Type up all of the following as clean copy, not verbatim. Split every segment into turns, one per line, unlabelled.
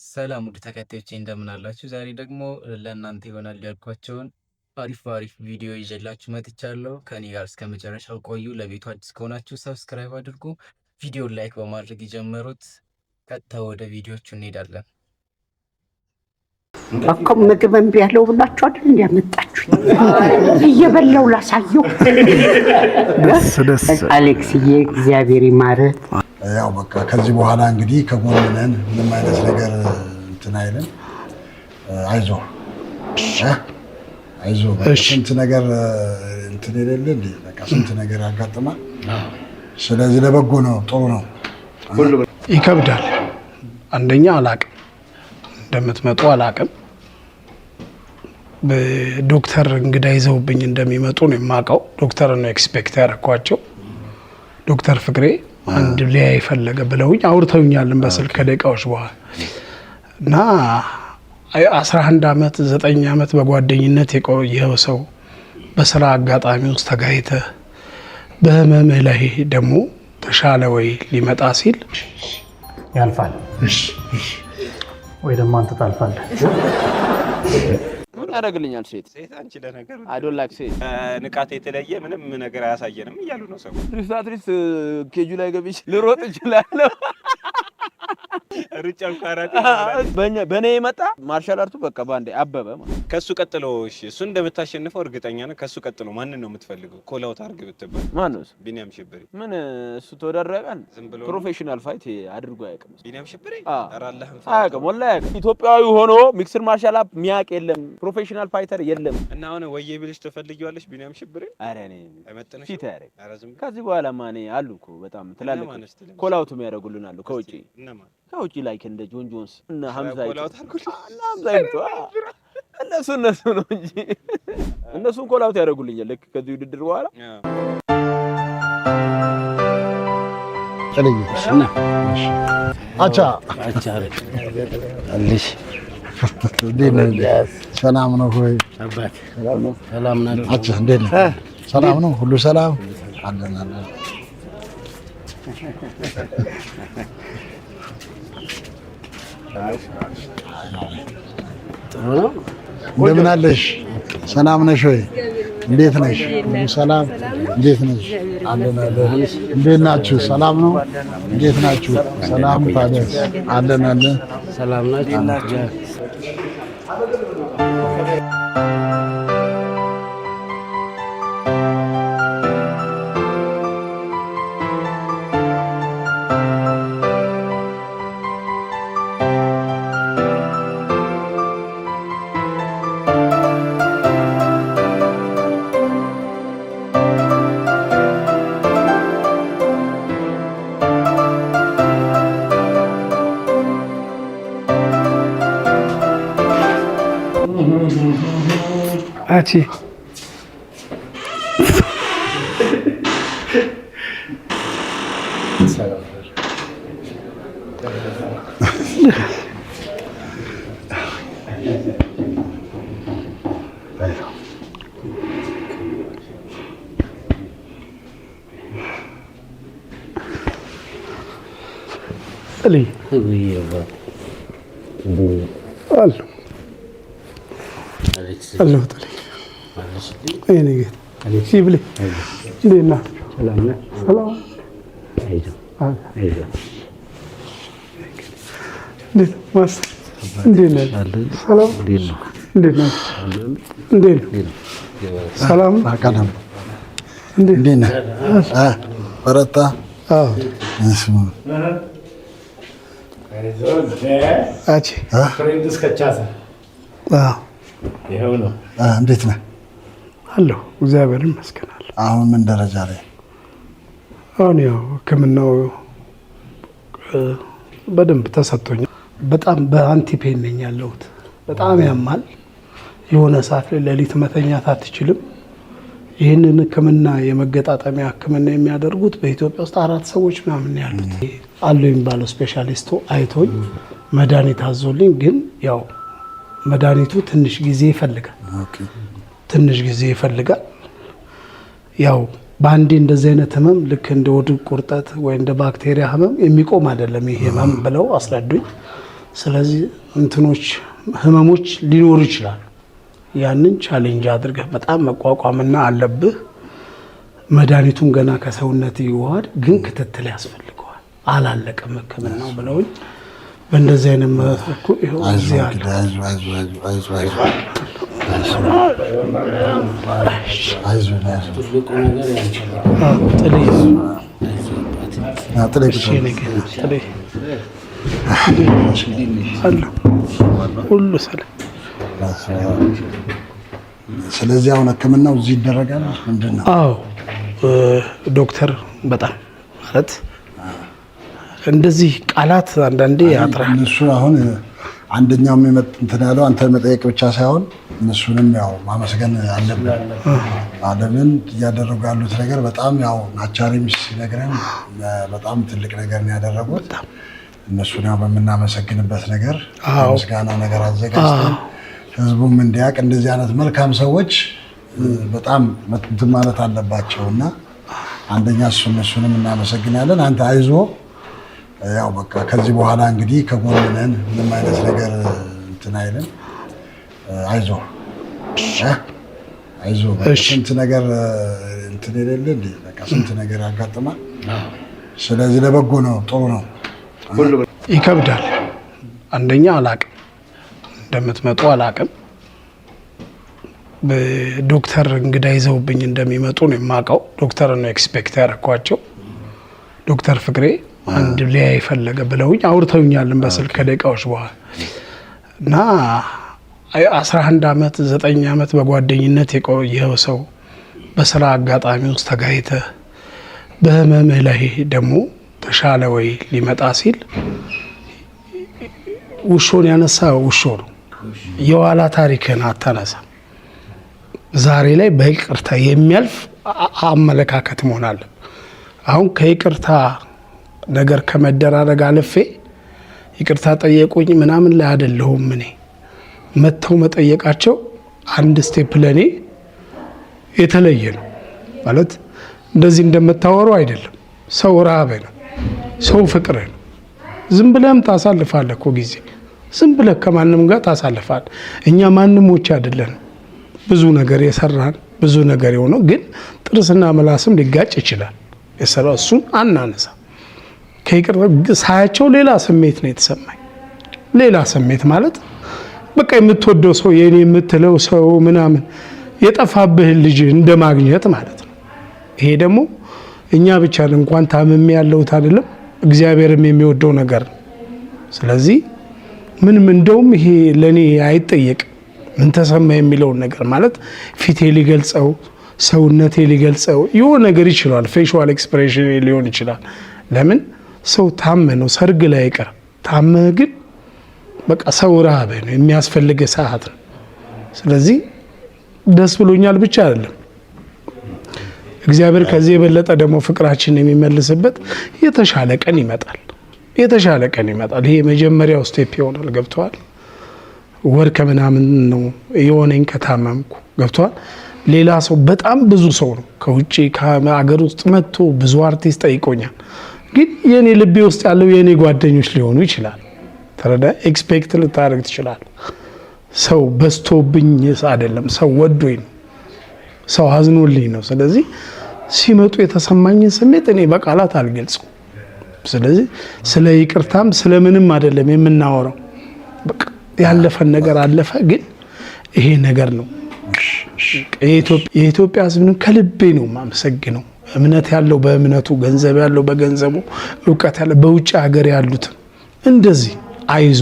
ሰላም ውድ ተከታዮቼ እንደምን አላችሁ? ዛሬ ደግሞ ለእናንተ ይሆናል ያልኳቸውን አሪፍ አሪፍ ቪዲዮ ይዤላችሁ መጥቻለሁ። ከኔ ጋር እስከ መጨረሻው ቆዩ። ለቤቱ አዲስ ከሆናችሁ subscribe አድርጉ፣ ቪዲዮን like በማድረግ ይጀምሩት። ቀጥታ ወደ ቪዲዮቹ እንሄዳለን።
እኮ ምግብ እምቢ ያለው ብላችሁ አይደል እንዲያመጣችሁ እየበላው ላሳየው።
ደስ ደስ
አሌክስዬ እግዚአብሔር ይማርህ።
ያው በቃ ከዚህ በኋላ እንግዲህ ከጎን ነን። ምንም አይነት ነገር እንትን አይልም። አይዞ አይዞ። ስንት ነገር እንትን የሌለ እንደ በቃ ስንት ነገር ያጋጥማል። ስለዚህ ለበጎ ነው፣ ጥሩ ነው።
ይከብዳል። አንደኛ አላቅም፣ እንደምትመጡ አላቅም። ዶክተር እንግዳ ይዘውብኝ እንደሚመጡ ነው የማውቀው። ዶክተር ነው expect ያደረኳቸው። ዶክተር ፍቅሬ አንድ ሊያይ ፈለገ ብለውኝ አውርተውኛልን በስልክ ከደቂቃዎች በኋላ እና 11 ዓመት 9 ዓመት በጓደኝነት የቆየው ሰው በስራ አጋጣሚ ውስጥ ተጋይተህ በህመምህ ላይ ደግሞ ተሻለ ወይ ሊመጣ ሲል
ያልፋል ወይ ደግሞ አንተ ታልፋለህ።
ምን ያደርግልኛል? ሴት
ሴት አንቺ ለነገሩ
I don't like ሴት።
ንቃት የተለየ ምንም ነገር አያሳየንም እያሉ ነው ሰው።
At least cage ኡ ላይ ገብቼ ልሮጥ እችላለሁ።
ሩጫም ካራቴ።
በእኔ የመጣ martial art ኡ በቃ ባንዴ አበበ ማለት።
ከሱ ቀጥሎ እሺ፣ እሱ እንደምታሸንፈው እርግጠኛ ነው። ከሱ ቀጥሎ ማንን ነው የምትፈልገው? Call out አድርግ ብትባል?
ማን ነው እሱ?
ቢኒያም ሽብሬ።
ምን እሱ ተወዳድሮ ያውቃል?
ዝም ብሎ ነው?
Professional fight አድርጎ አያውቅም።
ቢኒያም ሽብሬ?
አዎ።
ኧረ አላህን
አያውቅም፣ ወላሂ አያውቅም። ኢትዮጵያዊ ሆኖ mixed martial art የሚያውቅ የለም፣ professional fighter የለም።
እና አሁን ወዬ ብልሽ ትፈልጊዋለሽ ቢኒያም ሽብሬ?
ኧረ እኔ
አይመጥንሽም?
ፊት አያደርግም።
ኧረ ዝም ብሎ።
ከዚህ በኋላ ማኔ አሉ እኮ በጣም ትላልቅ
እነማን እስቲ ለምሳሌ?
Call out የሚያደርጉልን አሉ ከውጪ።
እነማን?
ከውጪ like እንደ ጆን ጆንስ እና ሀምዛ
Call out አድርጉልኝ።
እና ሀምዛ ይምጡ። እነሱ እነሱ ነው እንጂ እነሱን call out ያደርጉልኛል ልክ ከዚህ ውድድር በኋላ።
ጥልዬ አቻ እንዴት ነህ? ሰላም ነው ሆይ? አቻ እንዴት ነህ? ሰላም ነው? ሁሉ ሰላም አለን አለን። እንደምን አለሽ? ሰላም ነሽ ወይ? እንዴት ነሽ? ሁሉ ሰላም? እንዴት ነሽ? አለን አለን። እንዴት ናችሁ? ሰላም ነው? እንዴት ናችሁ? ሰላም ታዲያስ? አለን አለን።
ሰላም ናችሁ?
አቺ ጥልዬ አሉ አለሁ ጥልዬ የእኔ ጌታ ይብሌ እንዴት ነህ? ሰላም እንዴት master እንዴት ነህ? ሰላም እንዴት ነህ? እንዴት ነው? ሰላም ነው?
ቀደም
እንዴት
እንዴት ነህ? በረታ።
አዎ
እሺ።
አቺ አዎ
እንዴት ነህ?
አለሁ እግዚአብሔር ይመስገን አለሁ።
አሁን ምን ደረጃ ላይ?
አሁን ያው ሕክምናው በደንብ ተሰጥቶኛል። በጣም በ anti-pain ነኝ ያለሁት። በጣም ያማል። የሆነ ሰዓት ላይ ሌሊት መተኛት አትችልም። ይህንን ሕክምና የመገጣጠሚያ ሕክምና የሚያደርጉት በኢትዮጵያ ውስጥ አራት ሰዎች ምናምን ያሉት አሉ የሚባለው specialist ኡ አይቶኝ መድኃኒት አዞልኝ፣ ግን ያው መድኃኒቱ ትንሽ ጊዜ ይፈልጋል። ትንሽ ጊዜ ይፈልጋል። ያው በአንዴ እንደዚህ አይነት ህመም ልክ እንደ ሆድ ቁርጠት ወይ እንደ ባክቴሪያ ህመም የሚቆም አይደለም ይሄ ህመም ብለው አስረዱኝ። ስለዚህ እንትኖች ህመሞች ሊኖሩ ይችላሉ። ያንን challenge አድርገህ በጣም መቋቋምና አለብህ። መድኃኒቱን ገና ከሰውነት ይዋሃድ፣ ግን ክትትል ያስፈልገዋል። አላለቀም ሕክምናው ብለውኝ በእንደዚህ አይነት መልኩ ይኸው እዚህ አለ።
አይዞህ፣ አይዞህ፣ አይዞህ፣ አይዞህ፣ አይዞህ፣ አይዞህ።
ጥልዬ
ና፣ ጥሌ
እሺ፣
ቁጭ በል።
የኔ ጌታ ጥልዬ አለሁ፣ ሁሉ ሰላም።
ስለዚህ አሁን ህክምናው እዚህ ይደረጋል። ምንድን ነው?
አዎ፣ ዶክተር በጣም ማለት እንደዚህ ቃላት አንዳንዴ ያጥራል።
እነሱ አሁን አንደኛው እንትን ያለው አንተ መጠየቅ ብቻ ሳይሆን እነሱንም ያው ማመስገን አለብን። ዓለምን እያደረጉ ያሉት ነገር በጣም ያው ናቻሪም ሲነግረን በጣም ትልቅ ነገር ነው ያደረጉት። እነሱን ያው በምናመሰግንበት ነገር ምስጋና ነገር አዘጋጅተን ህዝቡም እንዲያውቅ እንደዚህ አይነት መልካም ሰዎች በጣም እንትን ማለት አለባቸው እና አንደኛ እሱ እነሱንም እናመሰግናለን። አንተ አይዞ፣ ያው በቃ ከዚህ በኋላ እንግዲህ ከጎን ነን። ምንም አይነት ነገር እንትን አይልም። አይዞ እ? አይዞ በቃ ስንት ነገር እንትን የሌለ እንዴ፣ በቃ ስንት ነገር ያጋጥማል። ስለዚህ ለበጎ ነው፣ ጥሩ ነው።
ይከብዳል። አንደኛ አላቅም፣ እንደምትመጡ አላቅም። ዶክተር እንግዳ ይዘውብኝ እንደሚመጡ ነው የማውቀው። ዶክተር ነው expect ያደረኳቸው። ዶክተር ፍቅሬ አንድ ሊያይ ፈለገ ብለውኝ አውርተውኛልን በስልክ ከደቂቃዎች በኋላ። እና 11 ዓመት፣ 9 ዓመት በጓደኝነት የቆየው ሰው በስራ አጋጣሚ ውስጥ ተጋይተህ በህመምህ ላይ ደግሞ ተሻለ ወይ ሊመጣ ሲል ውሾን ያነሳ ውሾ ነው። የኋላ ታሪክህን አታነሳ። ዛሬ ላይ በይቅርታ የሚያልፍ አመለካከት መሆን አለ። አሁን ከይቅርታ ነገር ከመደራረግ አልፌ ይቅርታ ጠየቁኝ ምናምን ላይ አይደለሁም። እኔ መጥተው መጠየቃቸው አንድ step ለእኔ የተለየ ነው። ማለት እንደዚህ እንደምታወሩ አይደለም። ሰው ረሃብ ነው፣ ሰው ፍቅር ነው። ዝም ብለህም ታሳልፋለህ እኮ ጊዜ፣ ዝም ብለህ ከማንም ጋር ታሳልፋለህ። እኛ ማንሞች አይደለንም። ብዙ ነገር የሰራን፣ ብዙ ነገር የሆነው ግን ጥርስና ምላስም ሊጋጭ ይችላል። የሰራው እሱን አናነሳ። ከይቅርታ ሳያቸው ሌላ ስሜት ነው የተሰማኝ። ሌላ ስሜት ማለት በቃ የምትወደው ሰው፣ የኔ የምትለው ሰው ምናምን የጠፋብህን ልጅ እንደ ማግኘት ማለት ነው። ይሄ ደግሞ እኛ ብቻ እንኳን ታምሜ ያለሁት አይደለም፣ እግዚአብሔርም የሚወደው ነገር ነው። ስለዚህ ምንም እንደውም ይሄ ለእኔ አይጠየቅም። ምን ተሰማ የሚለውን ነገር ማለት ፊቴ ሊገልጸው፣ ሰውነቴ ሊገልጸው የሆነ ነገር ይችላል። Facial expression ሊሆን ይችላል። ለምን ሰው ታመ ነው ሰርግ ላይ አይቀርም። ታመህ ግን በቃ ሰው ረሃብህ ነው፣ የሚያስፈልግ ሰዓት ነው። ስለዚህ ደስ ብሎኛል ብቻ አይደለም፣ እግዚአብሔር ከዚህ የበለጠ ደግሞ ፍቅራችንን የሚመልስበት የተሻለ ቀን ይመጣል። የተሻለ ቀን ይመጣል። ይሄ የመጀመሪያው step ይሆናል። ገብተዋል። ወር ከምናምን ነው የሆነኝ ከታመምኩ፣ ገብተዋል። ሌላ ሰው በጣም ብዙ ሰው ነው ከውጭ ከሀገር ውስጥ መጥቶ ብዙ አርቲስት ጠይቆኛል። ግን የኔ ልቤ ውስጥ ያለው የኔ ጓደኞች ሊሆኑ ይችላል። ተረዳ፣ expect ልታደርግ ትችላል። ሰው በዝቶብኝ አይደለም፣ ሰው ወዶኝ ነው፣ ሰው አዝኖልኝ ነው። ስለዚህ ሲመጡ የተሰማኝን ስሜት እኔ በቃላት አልገልጽም። ስለዚህ ስለ ይቅርታም ስለምንም አይደለም የምናወራው። በቃ ያለፈን ነገር አለፈ። ግን ይሄ ነገር ነው። የኢትዮጵያ ሕዝብንም ከልቤ ነው የማመሰግነው። እምነት ያለው በእምነቱ፣ ገንዘብ ያለው በገንዘቡ፣ እውቀት ያለው በውጭ ሀገር ያሉትም እንደዚህ አይዞ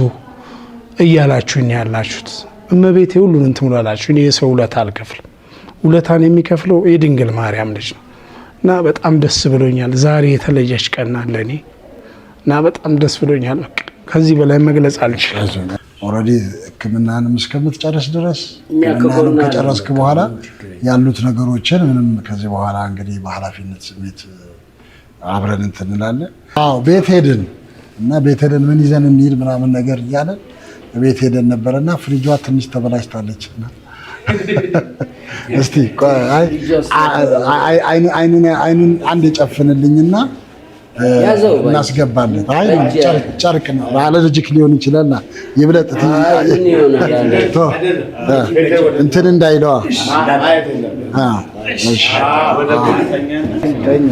እያላችሁኝ ያላችሁት፣ እመቤቴ ሁሉንም ትሙላላችሁ። እኔ የሰው ውለታ አልከፍልም። ውለታን የሚከፍለው የድንግል ማርያም ልጅ ነው እና በጣም ደስ ብሎኛል። ዛሬ የተለየች ቀን ናት ለእኔ እና በጣም ደስ ብሎኛል። በቃ ከዚህ በላይ መግለጽ አልችልም።
Already ሕክምናንም እስከምትጨርስ ድረስ፣ ሕክምናንም ከጨረስክ በኋላ ያሉት ነገሮችን ምንም ከዚህ በኋላ እንግዲህ በኃላፊነት ስሜት አብረን እንትን እንላለን። አዎ፣ ቤት ሄድን እና ቤት ሄደን ምን ይዘን እንሂድ ምናምን ነገር እያለን ቤት ሄደን ነበረና ፍሪጇ ትንሽ ተበላሽታለች እና እስቲ ቆይ፣ አይ አይኑን አይኑን አንድ ጨፍንልኝና
ያዘው ባይ።
እናስገባለን። አይ
በእጅ
ጨርቅ ጨርቅ ነው፣ allergic ሊሆን ይችላል። ይብለጥ።
አይ፣ ምን ይሆናል አለ።
ቶ እንትን እንዳይለዋ። እሺ። ተኛ።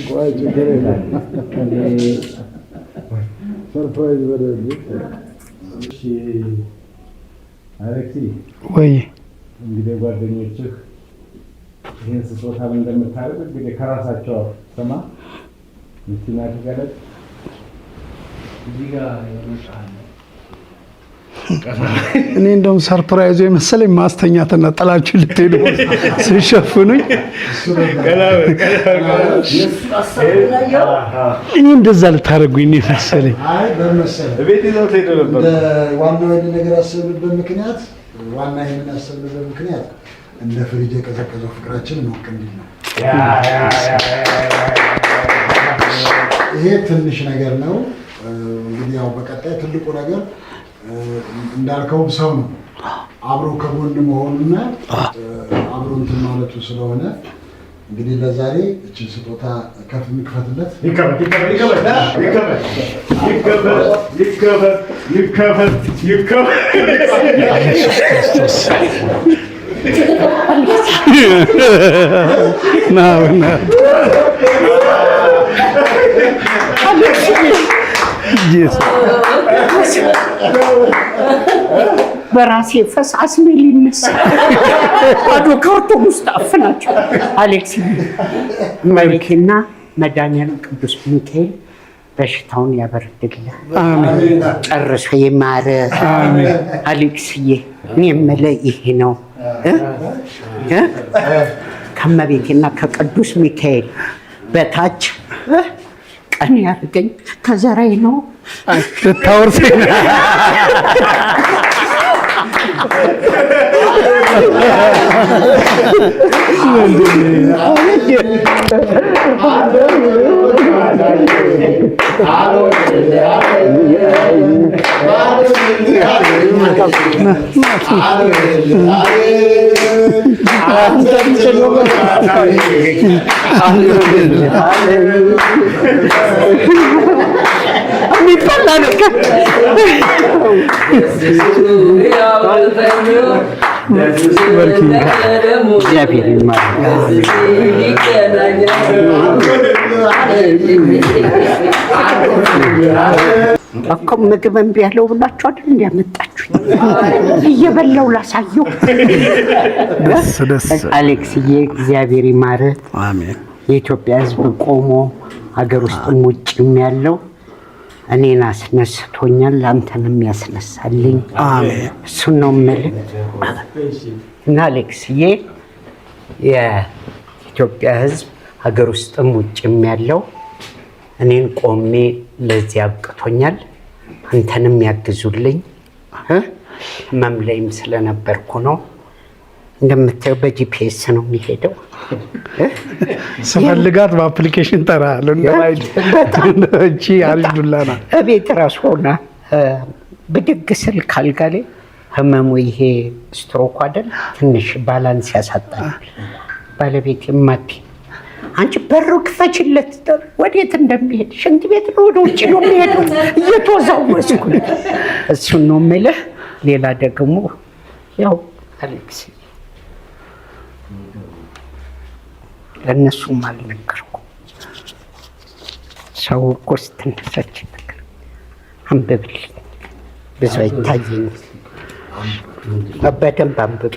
ቆይ፣ ችግር የለም። Surprise በደንብ።
እሺ አሌክሲ።
ወይ።
እንግዲህ ጓደኞችህ ይህን ስጦታ ምን እንደምታደርግ እንግዲህ ከራሳቸው አፍ ስማ። ምስቲና ትገለጽ።
እዚህ ጋር የሆነ ዕቃ አለ።
እኔ እንደውም surprise ኡ የመሰለኝ ማስተኛትና ጥላችሁ ልትሄዱ ስሸፍኑኝ እኔ እንደዛ ልታደርጉኝ ነው የመሰለኝ።
አይ፣ በምን መሰለህ?
ቤት ይዘው ትሄዱ ነበር።
እንደ ዋናው ይሄንን ነገር ያሰብንበት ምክንያት፣ ዋና ይሄንን ያሰብንበት ምክንያት እንደ ፍሪጅ የቀዘቀዘው ፍቅራችን ሞቅ እንዲል ነው። ይሄ ትንሽ ነገር ነው። እንግዲህ ያው በቀጣይ ትልቁ ነገር እንዳልከውም ሰው ነው፣ አብሮ ከጎን መሆኑና አብሮ እንትን ማለቱ ስለሆነ እንግዲህ ለዛሬ እችን ስጦታ ከፍ የሚክፈትለት።
ይከፈት፣ ይከፈት፣ ይከፈት፣ ይከፈት፣ ይከፈት፣ ይከፈት፣ ይከፈት።
ና ና። Jesus።
በራሴ ፈስ አስሜ ሊነሳ፣ ባዶ ካርቶን ውስጥ አፍናቸው። አሌክስ፣ እመቤቴና መድኃኒዓለም ቅዱስ ሚካኤል በሽታውን ያበርድልህ፣ ጨርሶ ይማርህ። አሌክስዬ፣ እኔ የምልህ ይሄ ነው እ እ ከእመቤቴና ከቅዱስ ሚካኤል በታች ቀን ያደርገኝ ከዘራይ ነው።
ልታወርሰኝ።
የሚበላ ነገር። እግዚአብሔር ይማር። እኮ ምግብ እምቢ ያለው ብላችሁ አይደል እንዲያመጣችሁኝ? እየበላው ላሳየው።
ደስ ደስ።
አሌክስዬ፣ እግዚአብሔር ይማርህ።
አሜን።
የኢትዮጵያ ሕዝብ ቆሞ ሀገር ውስጥም ውጭም ያለው እኔን አስነስቶኛል፣ አንተንም ያስነሳልኝ።
አሜን።
እሱን ነው የምልህ። እና አሌክስዬ፣ የኢትዮጵያ ሕዝብ ሀገር ውስጥም ውጭም ያለው እኔን ቆሜ ለዚህ አብቅቶኛል። አንተንም ያግዙልኝ እ ህመም ላይም ስለነበርኩ ነው። እንደምታየው በ GPS ነው የሚሄደው።
ስፈልጋት በ application ጠራለሁ። እንደ ራይድ እቺ አሪፍ ዱላ ናት።
እቤት ራሱ ሆና ብድግ ስል ካልጋ ላይ ህመሙ ይሄ ስትሮክ አይደል ትንሽ balance ያሳጣል። ባለቤት ማቲ፣ አንቺ በሩ ክፈችለት፣ ወዴት እንደሚሄድ፣ ሽንት ቤት ነው ወደ ውጭ ነው የሚሄደው፣ እየተወዛወዝኩ እሱን ነው የምልህ። ሌላ ደግሞ ያው አሌክስ ለእነሱም አልነገርኩም። ሰው እኮ ስትነሳች ነገር አንብብልኝ፣ ብዙ አይታየኝም። በደንብ አንብብ።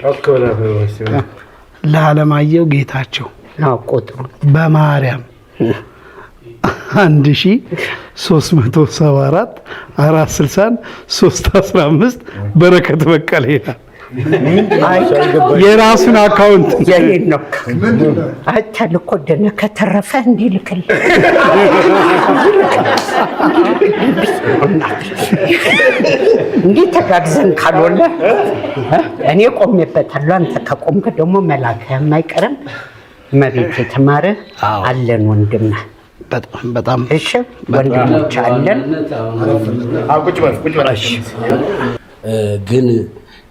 ለዓለማየሁ ጌታቸው።
ቁጥሩ?
በማርያም 1374 460 315 በረከት በቀለ ይላል። የራሱን account።
የኔን ነው። አይ፣ ተልኮ ደነ ከተረፈ እንዲልክልኝ፣ እንዲህ ተጋግዘን ካልሆነ እኔ ቆሜበታለሁ። አንተ ከቆምክ ደግሞ መላክህም አይቀርም። መቤት የተማረ አለን ወንድምህ።
በጣም በጣም።
እሺ ወንድሞች አለን።
ቁጭ በል፣ ቁጭ በል።
ግን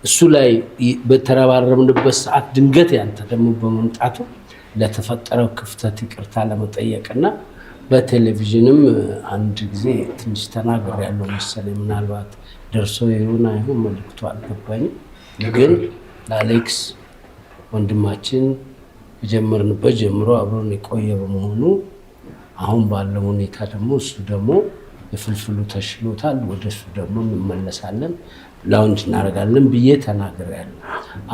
እሱ ላይ በተረባረብንበት ሰዓት ድንገት ያንተ ደግሞ በመምጣቱ ለተፈጠረው ክፍተት ይቅርታ ለመጠየቅና በቴሌቪዥንም አንድ ጊዜ ትንሽ ተናግሬያለሁ መሰለኝ። ምናልባት ደርሶ ይሁን አይሁን መልዕክቱ አልገባኝም። ግን ለአሌክስ ወንድማችን ከጀመርንበት ጀምሮ አብሮን የቆየ በመሆኑ አሁን ባለው ሁኔታ ደግሞ እሱ ደግሞ የፍልፍሉ ተሽሎታል፣ ወደ እሱ ደግሞ እንመለሳለን፣ launch እናደርጋለን ብዬ ተናግሬያለሁ።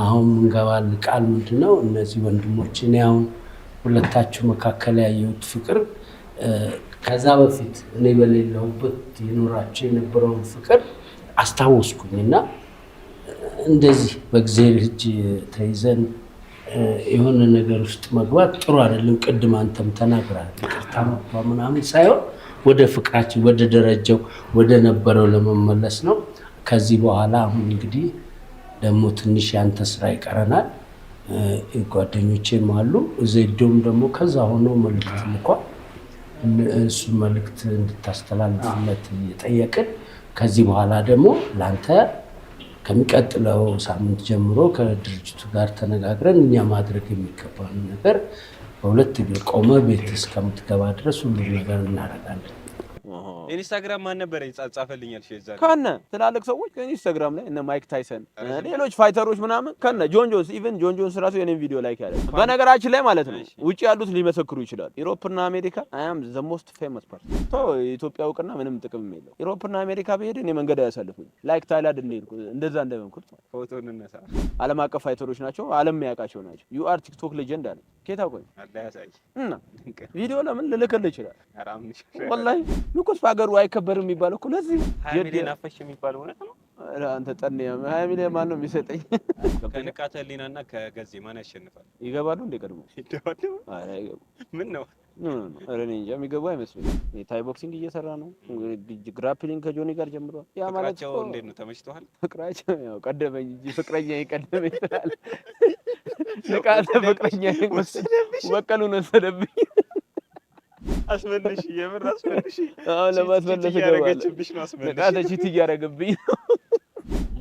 አሁን ምንገባል ቃል ምንድን ነው? እነዚህ ወንድሞች እኔ አሁን ሁለታችሁ መካከል ያየሁት ፍቅር ከዛ በፊት እኔ በሌለሁበት ይኖራቸው የነበረውን ፍቅር አስታወስኩኝ እና እንደዚህ በእግዚአብሔር እጅ ተይዘን የሆነ ነገር ውስጥ መግባት ጥሩ አይደለም። ቅድም አንተም ተናግራል። ይቅርታ መባ ምናምን ሳይሆን ወደ ፍቅራችን ወደ ደረጃው ወደ ነበረው ለመመለስ ነው። ከዚህ በኋላ አሁን እንግዲህ ደግሞ ትንሽ ያንተ ስራ ይቀረናል። ጓደኞቼም አሉ። ዜዶም ደግሞ ከዛ ሆኖ መልዕክት ልኳል። እሱ መልዕክት እንድታስተላልፍለት እየጠየቅን ከዚህ በኋላ ደግሞ ለአንተ ከሚቀጥለው ሳምንት ጀምሮ ከድርጅቱ ጋር ተነጋግረን እኛ ማድረግ የሚገባን ነገር በሁለት እግር ቆመ ቤት እስከምትገባ ድረስ ሁሉም ነገር እናደርጋለን።
ኢንስታግራም ማን ነበረ ጻፈልኛል?
ከነ ትላልቅ ሰዎች ከኢንስታግራም ላይ እነ ማይክ ታይሰን፣ ሌሎች fighter ኦች ምናምን ከነ ጆን ጆንስ፣ even ጆን ጆንስ ራሱ የኔን ቪዲዮ like ያደርጋል። በነገራችን ላይ ማለት ነው ውጭ ያሉት ሊመሰክሩ ይችላሉ። Europe ና አሜሪካ I am the most famous person። የኢትዮጵያ እውቅና ምንም ጥቅም የለው። Europe ና አሜሪካ ብሄድ እኔ መንገድ አያሳልፉኝ። Like ታይላንድ እንደሄድኩ እንደዛ እንደመንኩት
ፎቶ እንነሳ።
ዓለም አቀፍ fighter ኦች ናቸው። ዓለም የሚያውቃቸው ናቸው። "You are TikTok legend" አለ። ኬታ ቆይ እና ቪዲዮ ለምን ልልክልህ ይችላል። ወላሂ ንጉስ በሀገሩ አይከበርም የሚባለው እኮ ለዚህ ነው።
20 ሚሊዮን አፈሽ የሚባለው እውነት ነው?
አንተ ጠኔ፣ 20 ሚሊዮን ማን ነው የሚሰጠኝ?
ከንቃተ ህሊና እና ከገዜ ማን ያሸንፋል?
ይገባሉ እንደ ቀድሞ?
ይደባደቡ?
ኧረ አይገቡም።
ምን ነው?
No, no, ኧረ እኔ እንጃ፣ የሚገቡ አይመስለኝም። Thai boxing እየሰራ ነው። Grappling ከጆኒ ጋር ጀምሯል። ያ ማለት
ፍቅራቸው እንዴት ነው? ተመችቶሃል?
ፍቅራቸው ያው ቀደመኝ እንጂ ፍቅረኛ ቀደመኝ ትላለህ። ንቃተ ፍቅረኛ በቀሉን ወሰደብኝ።
አስመልሽ፣ የምር አስመልሽ።
አሁን ለማስመለስ እገባለሁ።
እያደረገችብሽ ነው። አስመልሽ።
ንቃተ cheat እያደረገብኝ ነው።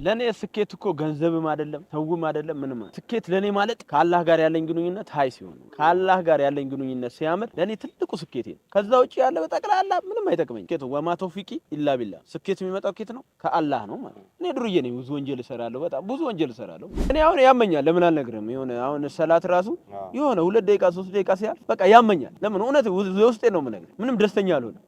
ለእኔ ስኬት እኮ ገንዘብም አይደለም፣ ሰውም አይደለም፣ ምንም። ስኬት ለእኔ ማለት ከአላህ ጋር ያለኝ ግንኙነት high ሲሆን፣ ከአላህ ጋር ያለኝ ግንኙነት ሲያምር ለእኔ ትልቁ ስኬቴ ነው። ከዛ ውጭ ያለ በጠቅላላ ምንም አይጠቅመኝ። ስኬት وما توفيقي إلا بالله። ስኬት የሚመጣው ኬት ነው? ከአላህ ነው ማለት ነው። እኔ ዱርዬ ነኝ፣ ብዙ ወንጀል እሰራለሁ፣ በጣም ብዙ ወንጀል እሰራለሁ። እኔ አሁን ያመኛል። ለምን አልነግርህም? የሆነ አሁን ሰላት ራሱ የሆነ 2 ደቂቃ 3 ደቂቃ ሲያልፍ በቃ ያመኛል። ለምን? እውነት የውስጤ ነው የምነግርህ። ምንም ደስተኛ አልሆንም።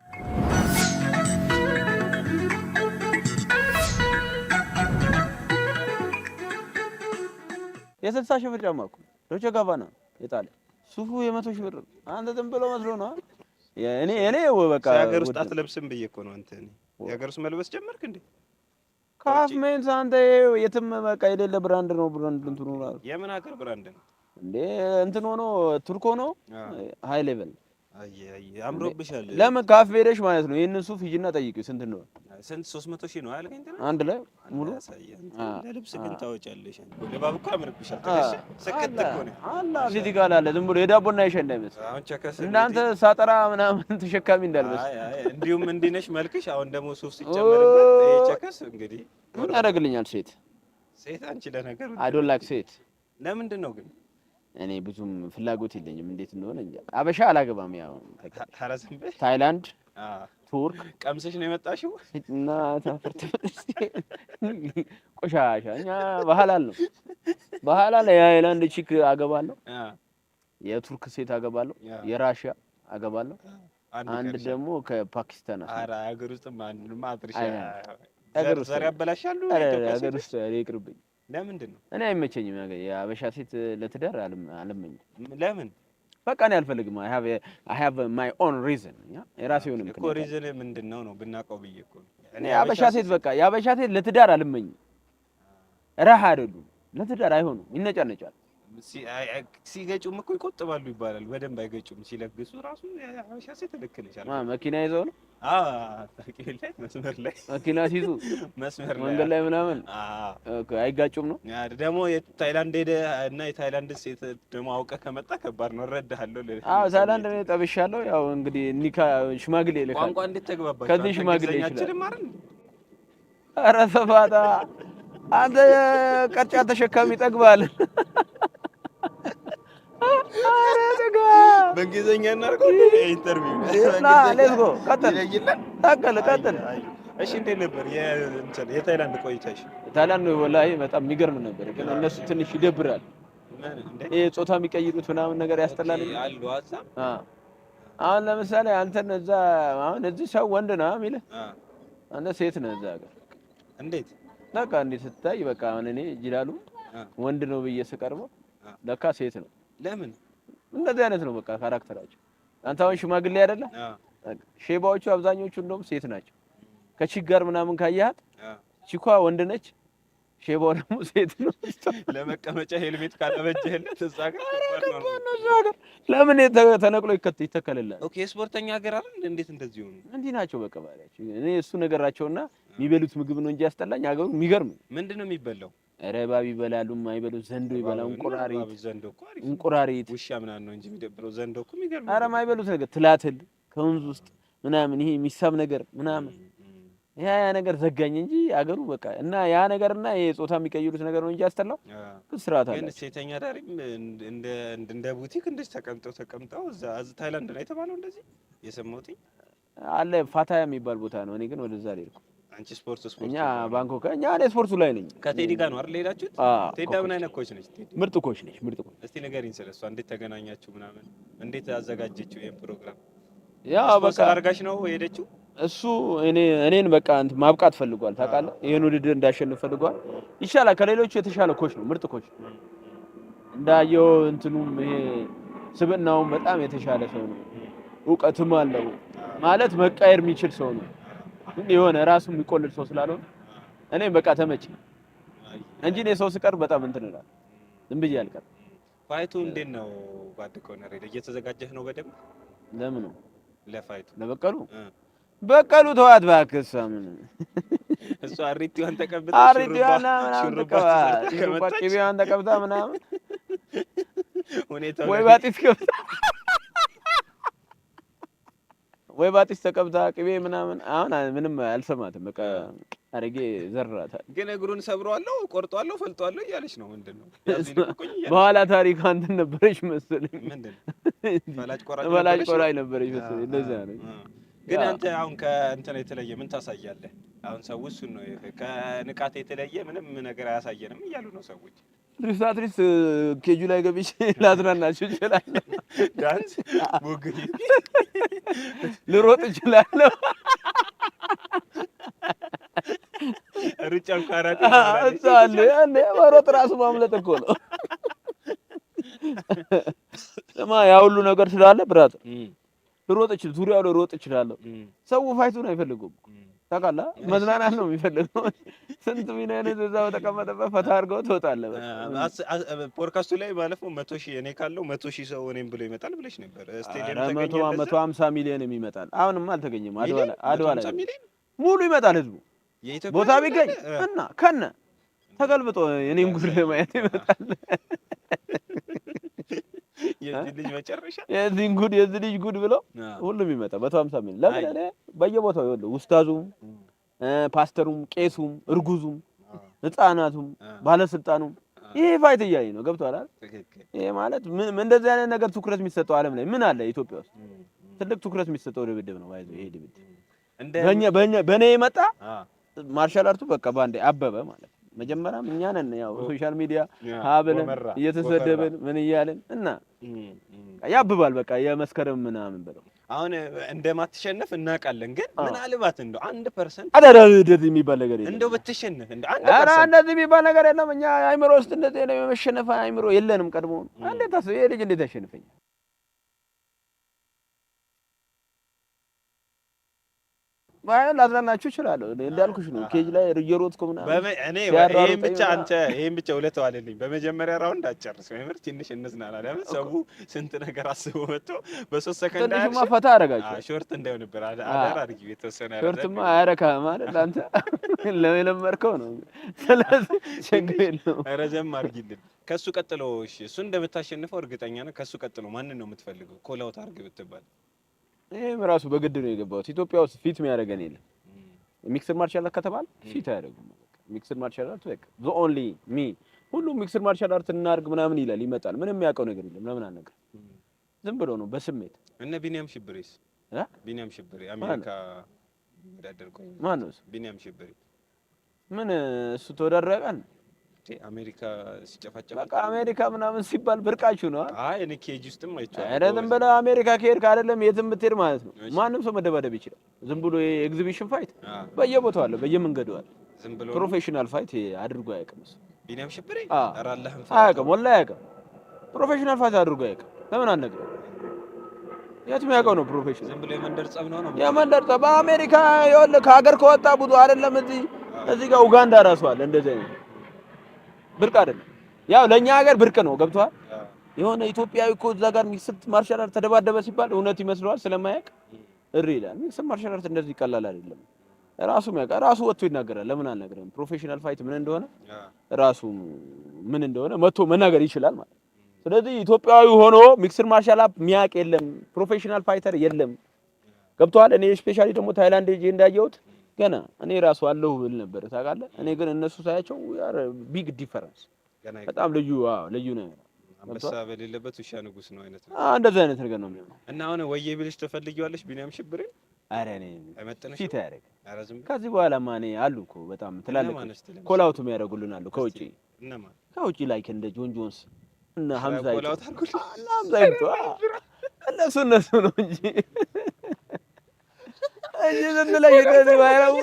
የ60,000 ብር ጫማ እኮ ዶቼ ጋባና የጣለ ሱፉ የ100,000 ብር ነው። አንተ ዝም ብሎ መስሎ ነው። እኔ በቃ
የሀገር ውስጥ አትለብስም ብዬ እኮ ነው። አንተ እኔ የሀገር ውስጥ መልበስ ጀመርክ እንዴ?
ካፍ ሜንስ አንተ የትም በቃ የሌለ brand ነው። Brand እንትኑ ራሱ
የምን ሀገር brand ነው
እንዴ? እንትን ሆኖ ቱርክ ሆኖ high level።
አየ አየ፣ አምሮብሻል።
ለምን ካፍ ሄደሽ ማለት ነው። ይህንን ሱፍ ሂጂና ጠይቂው ስንት እንደሆነ።
ስንት? 300,000 ነው አልከኝ?
አንድ ላይ ሙሉ።
ለልብስ ግን ታወጫለሽ። ድባብ እኮ ያምርብሻል። ትከሻ ስክት እኮ ነው።
አላ physical አለ። ዝም ብሎ የዳቦና የሻይ እንዳይመስል።
አሁን ቸከስ
እናንተ ሳጠራ ምናምን ተሸካሚ እንዳልመስል።
አይ አይ፣ እንዲሁም እንዲህ ነሽ መልክሽ። አሁን ደግሞ ሱፍ ሲጨመርበት ይሄ ቸከስ እንግዲህ
ምን ያደርግልኛል ሴት?
ሴት አንቺ ለነገሩ
I don't like ሴት።
ለምንድን ነው ግን?
እኔ ብዙም ፍላጎት የለኝም። እንዴት እንደሆነ እንጃ። አበሻ አላገባም። ያው
ኧረ ዝም በይ።
ታይላንድ፣ ቱርክ።
ቀምሰሽ ነው የመጣሽው?
እና ታፈርተ ቆሻሻ እኛ በሐላል ነው፣ በሐላል የታይላንድ chick አገባለሁ፣ የቱርክ ሴት አገባለሁ፣ የራሽያ አገባለሁ፣ አንድ ደግሞ ከፓኪስታን።
ኧረ ሀገር ውስጥም አንዱንማ አትርሺ።
ሀገር ውስጥ
ዘር ያበላሻሉ።
ሀገር ውስጥ ይቅርብኝ።
ለምንድን ነው?
እኔ አይመቸኝም። የአበሻ ሴት ለትዳር አልመኝም።
ለምን?
በቃ እኔ አልፈልግም። I have my own reason፣ የራሴ የሆነ
እኮ
ምክንያት።
Reason ምንድን ነው ነው ብናውቀው ብዬ እኮ ነው።
እኔ የአበሻ ሴት በቃ የአበሻ ሴት ለትዳር አልመኝም። ረሃ አይደሉም፣ ለትዳር አይሆኑም፣ ይነጫነጫል።
ሲገጩም እኮ ይቆጥባሉ ይባላል። በደንብ አይገጩም። ሲለግሱ ራሱ የሀበሻ ሴት ልክ ነሽ።
መኪና ይዘው ነው።
ታውቂው መስመር ላይ
መኪና ሲይዙ
መስመር ላይ
መንገድ ላይ ምናምን አይጋጩም ነው።
ደግሞ የታይላንድ ሄደህ እና የታይላንድ ሴት ደግሞ አውቀህ ከመጣ ከባድ ነው። እረዳሃለሁ።
አዎ፣ ታይላንድ እኔ ጠብሻለሁ። ያው እንግዲህ ኒካ ሽማግሌ ይልካል።
ቋንቋ እንዴት ተግባባችሁ?
ከዚህ ሽማግሌ ይችላል።
አችልም አይደል?
ኧረ ሰፋጣ አንተ ቅርጫት ተሸካሚ ይጠግባል። ኧረ
በእንግሊዝኛ እናድርገው interview።
ና let's go፣ ቀጥል ቀጥል ቀጥል።
እሺ፣ እንዴት ነበር የእንትን የታይላንድ ቆይታሽ?
ታይላንድ ወላሂ በጣም የሚገርም ነበር፣ ግን እነሱ ትንሽ ይደብራል።
ምን እንዴ?
ይሄ ጾታ የሚቀይሩት ምናምን ነገር ያስጠላል።
Okay፣ አሉ እዛ።
አሁን ለምሳሌ አንተን እዛ፣ አሁን እዚህ ሰው ወንድ ነው የሚልህ፣ አንተ ሴት ነህ እዛ ሀገር።
እንዴት?
በቃ እንዴ ስትታይ፣ በቃ አሁን እኔ ጅላሉ ወንድ ነው ብዬ ስቀርበው ለካ ሴት ነው።
ለምን?
እንደዚህ አይነት ነው በቃ character ኣቸው። አንተ አሁን ሽማግሌ አይደለ? ሼባዎቹ አብዛኞቹ እንደውም ሴት ናቸው። ከ chick ጋር ምናምን ካያት chick ኳ ወንድ ነች፣ ሼባው ደግሞ ሴት ነው።
ለመቀመጫ ሄልሜት ካላበጀህለት እዛ ጋር ከባድ ነው።
እዛ ሀገር ለምን ተነቅሎ ይተከልላል?
Okay፣ የስፖርተኛ ሀገር አይደል? እንዴት እንደዚህ ሆኑ?
እንዲህ ናቸው በቃ ባህሪያቸው። እኔ እሱ ነገራቸውና የሚበሉት ምግብ ነው እንጂ ያስጠላኝ ሀገሩ የሚገርም ነው።
ምንድን ነው የሚበላው?
ኧረ እባብ ይበላሉ፣ የማይበሉት ዘንዶ ይበላሉ፣ እንቁራሪት።
ዘንዶ እኮ አሪፍ ነው።
እንቁራሪት።
ውሻ ምናምን ነው እንጂ የሚደብረው፣ ዘንዶ እኮ የሚገርም።
ኧረ የማይበሉት ነገር ትላትል ከወንዝ ውስጥ ምናምን፣ ይሄ የሚሳብ ነገር ምናምን፣ ያ ያ ነገር ዘጋኝ እንጂ አገሩ በቃ እና ያ ነገርና ይሄ ጾታ የሚቀይሩት ነገር ነው እንጂ ያስጠላው፣ ግን ስርዓት
ግን
አላቸው።
ሴተኛ አዳሪም እንደ እንደ ቡቲክ እንደዚህ ተቀምጠው ተቀምጠው እዛ ታይላንድ ነው የተባለው እንደዚህ የሰማሁት።
አለ፣ ፓታያ የሚባል ቦታ ነው። እኔ ግን ወደዛ አልሄድኩም።
አንቺ ስፖርት ስፖርት
እኛ ባንኮክ፣ እኛ እኔ ስፖርቱ ላይ ነኝ።
ከቴዲ ጋር ነው አይደል የሄዳችሁት?
አዎ።
ቴዳ ምን አይነት coach ነች? ቴዲ
ምርጥ coach ነች። ምርጥ coach።
እስቲ ንገሪኝ ስለሷ። እንዴት ተገናኛችሁ ምናምን? እንዴት አዘጋጀችው ይሄን ፕሮግራም?
ያው በቃ
ስፖንሰር አድርጋሽ ነው የሄደችው?
እሱ እኔን በቃ እንትን ማብቃት ፈልጓል። ታውቃለህ፣ ይሄን ውድድር እንዳሸንፍ ፈልጓል። ይሻላል፣ ከሌሎቹ የተሻለ coach ነው። ምርጥ coach እንዳየው እንትኑም ይሄ ስብዕናውም በጣም የተሻለ ሰው ነው። እውቀትም አለው፣ ማለት መቃየር የሚችል ሰው ነው። ግን የሆነ ራሱ የሚቆልል ሰው ስላልሆነ እኔም በቃ ተመቸኝ እንጂ እኔ ሰው ስቀርብ በጣም እንትን እላለሁ። ዝም ብዬ አልቀርም።
Fight ኡ እንዴት ነው? ጓድ ኮነር እየተዘጋጀህ ነው በደንብ?
ለምኑ?
ለ fight ኡ።
ለበቀሉ? በቀሉ ተዋት እባክህ። እሷ ምን
እሷ አሪቲዋን ተቀብታ
አሪቲዋን ምናምን
ሹሩባ
ተቀባ
ተሰርታ
ሹሩባ
ከመጣች
ቅቤዋን ተቀብታ ምናምን
ሁኔታው
ወይ ባጢስ ገብታ ወይ ባጢስ ተቀብታ ቅቤ ምናምን፣ አሁን ምንም አልሰማትም። በቃ አረጌ ዘራታል።
ግን እግሩን ሰብሯለሁ፣ ቆርጧለሁ፣ ፈልጧለሁ እያለች ነው። ምንድን ነው ያዙኝ ልቀቁኝ እያለች።
በኋላ ታሪኳ እንትን ነበረች መሰለኝ።
ምንድን ነው? ፈላጭ ቆራጭ
ፈላጭ
ነበረች?
ቆራጭ ነበረች መሰለኝ። እንደዛ ነው።
ግን አንተ አሁን ከእንትን የተለየ ምን ታሳያለህ? አሁን ሰው እሱን ነው፣ ከንቃት የተለየ ምንም ነገር አያሳየንም እያሉ ነው ሰዎች።
At least cage ኡ ላይ ገብቼ ላዝናናችሁ እችላለሁ።
ዳንስ ቦግ
ልሮጥ እችላለሁ።
ሩጫም ካራቴ
እዛ አለ፣ ያኔ መሮጥ ራሱ ማምለጥ እኮ ነው። ስማ፣ ያ ሁሉ ነገር ስላለ brother ልሮጥ እችል ዙሪያው ልሮጥ እችላለሁ። ሰው fight ኡን አይፈልጉም። ታውቃለህ፣ መዝናናት ነው የሚፈልገው። ስንት ሚሊዮን እዛ በተቀመጠበት ፈታ አድርገው ትወጣለህ። በቃ።
ፖድካስቱ ላይ ባለፈው 100,000 እኔ ካለው 100,000 ሰው እኔም ብሎ ይመጣል ብለሽ ነበር። ስቴዲየም
ኧረ
ተገኘ እንደዛ?
150 ሚሊዮን የሚመጣል። አሁንማ አልተገኘም። አድዋ ላይ
ሚሊዮን?
አድዋ ላይ
150 ሚሊዮን?
ሙሉ ይመጣል ህዝቡ።
የኢትዮጵያ
ቦታ
ህዝብ
ቢገኝ
አለ?
እና ከነ ተገልብጦ የኔን ጉድ ለማየት ይመጣል።
የዚህ ልጅ መጨረሻ።
የዚህን ጉድ፣ የዚህ ልጅ ጉድ ብለው ሁሉም ይመጣል። 150 ሚሊዮን ለምን? እኔ በየቦታው ይኸውልህ ኡስታዙም፣ ፓስተሩም፣ ቄሱም፣ እርጉዙም፣ ህፃናቱም፣ ባለስልጣኑም ይሄ fight እያየ ነው። ገብቶሃል አይደል?
ትክክል።
ይሄ ማለት ምን እንደዚህ አይነት ነገር ትኩረት የሚሰጠው ዓለም ላይ ምን አለ? ኢትዮጵያ ውስጥ ትልቅ ትኩረት የሚሰጠው ድብድብ ነው። ባይዘው ይሄ ድብድብ
እንደ
በኛ በኔ የመጣ martial art ኡ በቃ ባንዴ አበበ ማለት ነው። መጀመሪያም እኛ ነን ያው social media ሀ ብለን
ጎመራ፣
እየተሰደብን ምን እያልን እና ያብባል በቃ የመስከረም ምናምን ብለው።
አሁን እንደማትሸነፍ እናውቃለን፣ ግን ምናልባት እንደው 1%
አዳዳ እንደዚህ የሚባል ነገር የለም።
እንደው ብትሸነፍ እንደው አንድ
ኧረ
percent
እንደዚህ የሚባል ነገር የለም። እኛ አይምሮ ውስጥ እንደዚህ ነው የመሸነፍ አይምሮ የለንም። ቀድሞ እንዴት አስብ ይሄ ልጅ እንዴት ያሸንፈኛል? ባይሆን ላዝናናችሁ እችላለሁ። እኔ እንዳልኩሽ ነው። Cage ላይ እየሮጥኩ ምናምን
እኔ
ሲያሯሩጠኝ
ይሄን ብቻ
ምናምን
አንተ ይሄን ብቻ ውለታው አለልኝ። በመጀመሪያ round አትጨርስም። የምር ትንሽ እንዝናና። ለምን ሰው ስንት ነገር አስቦ መጥቶ በ3 ሰከንድ
ትንሽማ
አያልሽም?
ፈታ አደርጋቸው።
Short እንዳይሆንብህ አዳር አድርጊው የተወሰነ
Short ማ አያረካህም አይደል? አንተ ለየለመድከው ነው። ስለዚህ ችግር የለውም።
ረዘም አድርጊልን። ከሱ ቀጥሎ እሺ፣ እሱ እንደምታሸንፈው እርግጠኛ ነህ። ከሱ ቀጥሎ ማንን ነው የምትፈልገው? Call out አድርግ ብትባል።
ይሄም ራሱ በግድ ነው የገባሁት። ኢትዮጵያ ውስጥ fit የሚያደርገን የለም። Mixed martial art ከተባለ fit አያደርጉም። Mixed martial art በቃ the only me። ሁሉም mixed martial art እናድርግ ምናምን ይላል፣ ይመጣል። ምንም የሚያውቀው ነገር የለም። ለምን አልነገርም? ዝም ብሎ ነው በስሜት።
እነ ቢኒያም ሽብሬስ?
እ?
ቢኒያም ሽብሬ አሜሪካ ወዳደር። ቆይ።
ማን ነው እሱ?
ቢኒያም ሽብሬ።
ምን እሱ ተወዳድሮ ያውቃል?
እንዴ፣ አሜሪካ ሲጨፋጨፍ።
በቃ አሜሪካ ምናምን ሲባል ብርቃችሁ ነው።
አይ፣ እኔ cage ውስጥም አይቼዋለሁ።
ኧረ ዝም ብለህ አሜሪካ ከሄድክ አይደለም የትም ብትሄድ ማለት ነው ማንም ሰው መደባደብ ይችላል። ዝም ብሎ የ exhibition fight በየቦታው አለ፣ በየመንገዱ አለ።
ዝም ብሎ ነው።
Professional fight አድርጎ አያውቅም እሱ።
ቢኒያም ሽብሬ?
አዎ።
ኧረ አላህን
አያውቅም፣ ወላሂ አያውቅም። Professional fight አድርጎ አያውቅም። ለምን አልነግርህም? የት የሚያውቀው ነው professional?
ዝም ብሎ የመንደር ጸብ ነው ነው።
የመንደር ጸብ በአሜሪካ ይኸውልህ፣ ከሀገር ከወጣ ብዙ አይደለም፣ እዚህ ጋር ኡጋንዳ ራሱ አለ። እንደዚህ አይነት ብርቅ አይደለም። ያው ለእኛ ሀገር ብርቅ ነው፣ ገብቶሃል? የሆነ ኢትዮጵያዊ እኮ እዛ ጋር mixed martial art ተደባደበ ሲባል እውነት ይመስለዋል፣ ስለማያውቅ እሪ ይላል። Mixed martial art እንደዚህ ቀላል አይደለም። ራሱ ያውቃል፣ ራሱ ወጥቶ ይናገራል። ለምን አልነግርህም? Professional fight ምን እንደሆነ፣ ራሱ ምን እንደሆነ መጥቶ መናገር ይችላል ማለት ነው። ስለዚህ ኢትዮጵያዊ ሆኖ mixed martial art የሚያውቅ የለም፣ professional fighter የለም። ገብቶሃል? እኔ especially ደግሞ ታይላንድ ሄጄ እንዳየሁት ገና እኔ ራሱ አለሁ ብል ነበር፣ ታውቃለህ። እኔ ግን እነሱ ሳያቸው big difference።
ገና
በጣም ልዩ፣ አዎ ልዩ ነው።
አንበሳ በሌለበት ውሻ ንጉስ ነው አይነት ነው።
እንደዚህ አይነት ነገር ነው የሚሆነው።
እና አሁን ወዬ ብልሽ ትፈልጊዋለሽ ቢኒያም ሽብሬ?
ኧረ እኔ
አይመጥንሽም?
ፊት አያደርግም።
ኧረ ዝም በይ።
ከዚህ በኋላማ እኔ አሉ እኮ በጣም ትላልቅ
እነማን እስቲ ለምሳሌ?
Call out የሚያደርጉልን አሉ ከውጪ።
እነማን?
ከውጪ like እንደ ጆን ጆንስ እነ ሀምዛ።
Call out አድርጉልኝ።
እነ ሀምዛ ይምጡ። እነሱ ነው እንጂ ዝም ብለህ እንደዚህ ባይረቡ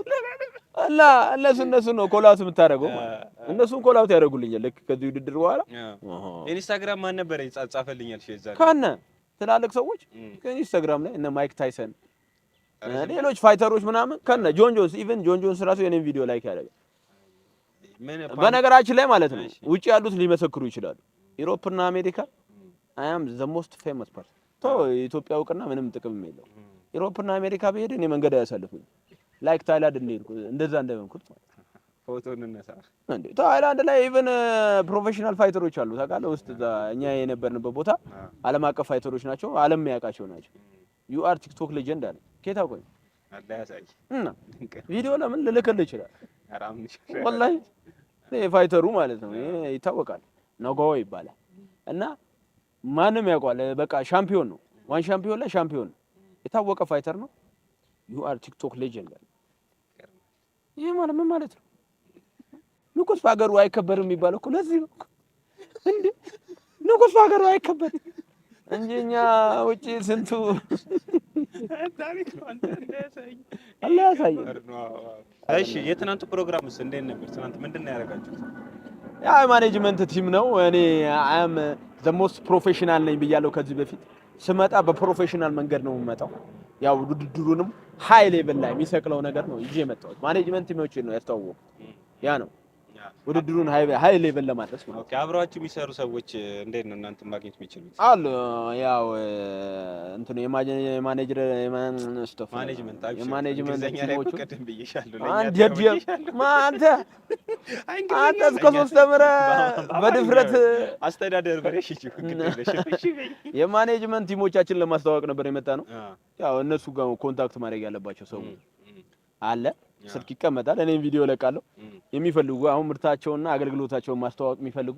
እና እነሱ ነው call out የምታደርገው ማለት ነው። እነሱን call out ያደርጉልኛል ልክ ከዚህ ውድድር በኋላ።
ኢንስታግራም ማን ነበረ ጻፈልኛል? እሺ የዛኔ
ከነ ትላልቅ ሰዎች ከኢንስታግራም ላይ እነ ማይክ ታይሰን፣ ሌሎች fighter ኦች ምናምን ከነ ጆን ጆንስ፣ even ጆን ጆንስ ራሱ የኔን ቪዲዮ like ያደርጋል።
ምን?
በነገራችን ላይ ማለት ነው ውጭ ያሉት ሊመሰክሩ ይችላሉ። Europe እና አሜሪካ I am the most famous person። ቶ የኢትዮጵያ እውቅና ምንም ጥቅም የለው። Europe እና አሜሪካ ብሄድ እኔ መንገድ አያሳልፉኝ። Like ታይላንድ እንደሄድኩ እንደዛ እንደሆንኩት ማለት ነው።
ፎቶ እንነሳ።
እንዴ፣ ታይላንድ ላይ even professional fighter ኦች አሉ ታውቃለህ። ውስጥ እዛ እኛ የነበርንበት ቦታ ዓለም አቀፍ fighter ኦች ናቸው። ዓለም የሚያውቃቸው ናቸው። "You are TikTok legend" አለ። ከየት አውቆኝ?
አላህ ያሳይ።
እና ቪዲዮ ለምን ልልክልህ ይችላል።
ኧረ አምንሻለሁ።
ወላሂ ይሄ fighter ኡ ማለት ነው፣ ይሄ ይታወቃል። ነጋዎ ይባላል እና ማንም ያውቀዋል። በቃ ሻምፒዮን ነው። ONE Champion ላይ ሻምፒዮን ነው። የታወቀ fighter ነው። "You are TikTok legend" አለ። ይሄ ማለት ምን ማለት ነው? ንጉስ በሀገሩ አይከበርም የሚባለው እኮ ለዚህ ነው እኮ። እንዴ፣ ንጉስ በሀገሩ አይከበርም እንጂ እኛ ውጪ ስንቱ
ታሪክ ነው። አንተ እንዳያሳይ።
አላህ ያሳየን።
እሺ፣ የትናንቱ ፕሮግራምስ እንዴት ነበር? ትናንት ምንድን ነው ያደረጋችሁት?
ያ management team ነው። እኔ I'm the most professional ነኝ ብያለሁ ከዚህ በፊት። ስመጣ በ professional መንገድ ነው የምመጣው። ያው ውድድሩንም high level ላይ የሚሰቅለው ነገር ነው ይዤ የመጣሁት። Management team ኦችን ነው ያስተዋወቁት። ያ ነው ውድድሩን high level ለማድረስ ማለት ነው።
Okay፣ አብረዋችሁ የሚሰሩ ሰዎች እንዴት ነው እናንተ ማግኘት የሚችሉት?
አሉ፣ ያው እንትኑ የማኔጀር ስቶፍ
Management አብሽር።
የ management
እንግሊዘኛ ላይ እኮ
team ኦቹ
ቅድም ብዬሻለሁ። ለእኛ
አንድ
ተብዬሻለሁ።
አንተ
አይ
አንተ
እንግሊዘኛ
እስከ 3 ተምረህ በድፍረት
አስተዳደር በለሽ እሺ፣ ግድ የለሽም። እሺ በይ።
የ management team ኦቻችን ለማስተዋወቅ ነበር የመጣ ነው። ያው እነሱ ጋር contact ማድረግ ያለባቸው ሰው አለ። ስልክ ይቀመጣል። እኔም ቪዲዮ እለቃለሁ። የሚፈልጉ አሁን ምርታቸውና አገልግሎታቸውን ማስተዋወቅ የሚፈልጉ